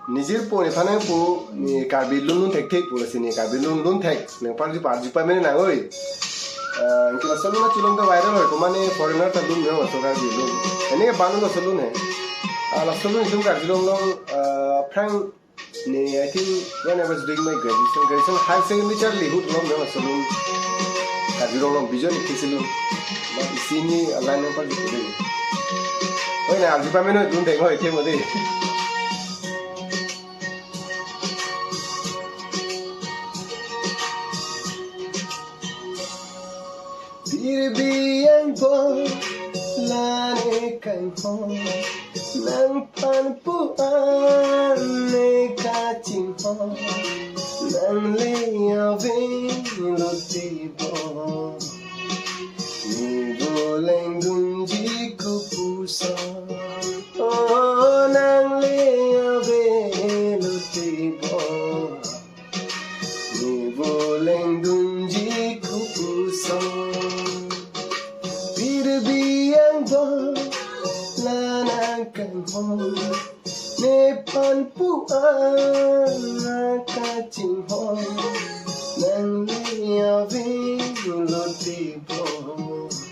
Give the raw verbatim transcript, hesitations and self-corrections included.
Nijirpo nephan nangpo, ne Karbi lun lun thekthek pu lasi ne Karbi lun lun thek. Nangphan arju pa, arju pame nang oi. Ah, anke laso lun chelong ta viral hoi, komane foreigner ta lun nang laso Karbi lun. Ene banu laso lun he. Ah, laso lun itum Karbi Anglong, ah, aphrang ne, I think when I was doing my graduation, graduation higher secondary charli ahut lun nang laso lun. Karbi Anglong Vision isi lun. Ba isi ni alam nangphan arju pame. Oi, nang arju pame non, lun deng hoi, thek mo dei. Pirbi angbong la ne kanghon, nangphan pu an ne kachinghon, nangle ave lote bom. Ne voleng dunji kopuson, oh, nangle ave lote bom. Ne voleng dunji kopuson. Pirbi angbong la nang kanghon, nephan pu an nang kachinghon, nangle ave lote bom.